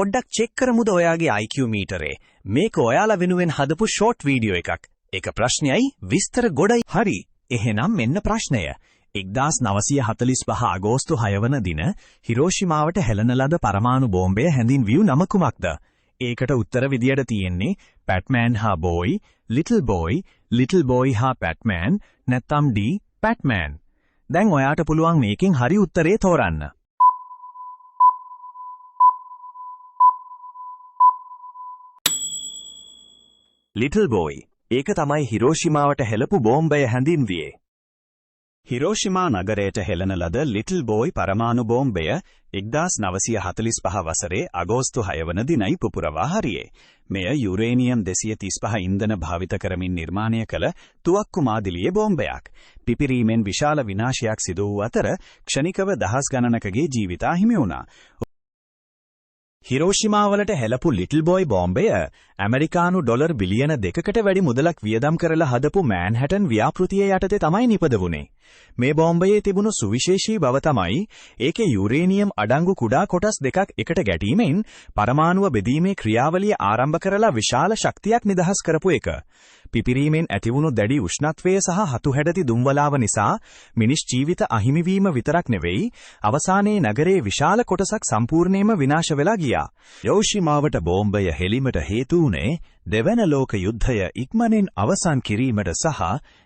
පොඩ්ඩක් චෙක් කරමුද ඔයාගේ IQ මීටරේ? මේක ඔයාලා වෙනුවෙන් හදපු ෂෝට් වීඩියෝ එකක්. එක ප්‍රශ්නයයි විස්තර ගොඩයි. හරි. එහෙනම් මෙන්න ප්‍රශ්නය. 1945 අගෝස්තු 6 වන දින හිරෝෂිමාවට හෙළන ලද පරමාණු බෝම්බය හැඳින්විය නම කුමක්ද? ඒකට උත්තර විදියට තියෙන්නේ ෆැට්මෑන් හා boy, little boy, little boy හා ෆැට්මෑන්, නැත්නම් ඩී ෆැට්මෑන්. දැන් ඔයාට පුළුවන් මේකෙන් හරි උත්තරේ තෝරන්න. Little boy. ඒක තමයි හිරෝෂිමාවට හෙළපු බෝම්බය හැඳින්වියේ. හිරෝෂිමා නගරයට හෙළන ලද ලිටල් බෝයි පරමාණු බෝම්බය 1945 වසරේ අගෝස්තු 6 වන දිනයි පුපුරවා හරියේ. මෙය යුරේනියම් 235 ඉන්ධන භාවිත කරමින් නිර්මාණය කළ තුවක්කු මාදිලියේ බෝම්බයක්. පිපිරීමෙන් විශාල විනාශයක් සිදු වූ අතර ක්ෂණිකව දහස් ගණනකගේ ජීවිත අහිමි වුණා. හිරෝෂිමාවලට හෙළපු ලිටල් බෝයි බෝම්බය ඇමරිකානු ඩොලර් බිලියන 2කට වැඩි මුදලක් වියදම් කරලා හදපු මෑන්හැටන් ව්‍යාපෘතිය යටතේ තමයි නිපද වුණේ. මේ බෝම්බයේ තිබුණු සුවිශේෂී බව තමයි ඒකේ යුරේනියම් අඩංගු කුඩා කොටස් දෙකක් එකට ගැටීමෙන් පරමාණුව බෙදීමේ ක්‍රියාවලිය ආරම්භ කරලා විශාල ශක්තියක් නිදහස් කරපු එක. පිපිරීමෙන් ඇතිවුණු දැඩි උෂ්ණත්වය සහ හතු හැඩති දුම්වලාව නිසා මිනිස් ජීවිත අහිමි වීම විතරක් නෙවෙයි, අවසානයේ නගරයේ විශාල කොටසක් සම්පූර්ණයෙන්ම විනාශ වෙලා ගියා. හිරෝෂිමාවට බෝම්බය හෙළීමට හේතු වුණේ දෙවන ලෝක යුද්ධය ඉක්මනින් අවසන් කිරීමට සහ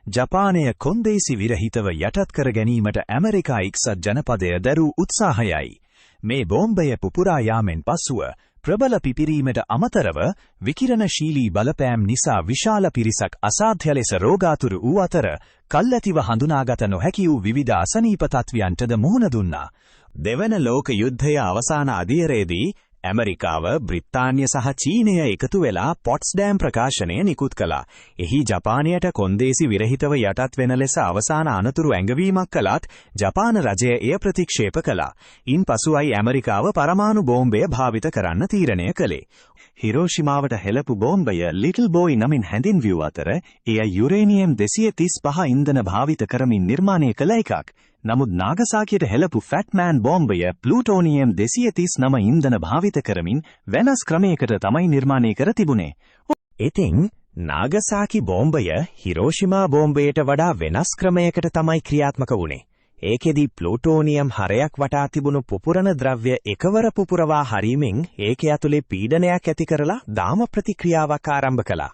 ජපානය කොන්දේසි විරහිතව යටත් කර ගැනීමට ඇමරිකා එක්සත් ජනපදය දැරූ උත්සාහයයි. මේ බෝම්බය පුපුරා යාමෙන් පසුව ප්‍රබල පිපිරීමට අමතරව විකිරණශීලී බලපෑම් නිසා විශාල පිරිසක් අසාධ්‍ය ලෙස රෝගාතුර වූ අතර කල්ැතිව හඳුනාගත නොහැකි වූ විවිධ අසනීප තත්ත්වයන්ටද මුහුණ දුන්නා. දෙවන ලෝක යුද්ධය අවසාන අදියරේදී ඇමරිකාව, බ්‍රිතාන්‍ය සහ චීනය එකතු වෙලා පොට්ස්ඩෑම් ප්‍රකාශනය නිකුත් කළා. එහි ජපානයට කොන්දේසි විරහිතව යටත් වෙන ලෙස අවසාන අනතුරු ඇඟවීමක් කළත් ජපාන රජය එය ප්‍රතික්ෂේප කළා. ඉන් පසුවයි ඇමරිකාව පරමාණු බෝම්බය භාවිත කරන්න තීරණය කළේ. හිරෝෂිමාවට හෙළපු බෝම්බය ලිටල් බෝයි නමින් හැඳින්විය අතර එය යුරේනියම් 235 ඉන්ධන භාවිත කරමින් නිර්මාණය කළ එකක්. නමුත් නාගසාකියට හෙළපු ෆැට්මෑන් බෝම්බය ප්ලූටෝනියම් 239 ඉන්ධන භාවිත කරමින් වෙනස් ක්‍රමයකට තමයි නිර්මාණය කර තිබුණේ. ඉතින් නාගසාකි බෝම්බය හිරෝෂිමා බෝම්බයට වඩා වෙනස් ක්‍රමයකට තමයි ක්‍රියාත්මක වුණේ. ඒකෙදි ප්ලූටෝනියම් හරයක් වටා තිබුණු පුපුරන ද්‍රව්‍ය එකවර පුපුරවා හරීමෙන් ඒක ඇතුලේ පීඩනයක් ඇති කරලා දාම ප්‍රතික්‍රියාවක් ආරම්භ කළා.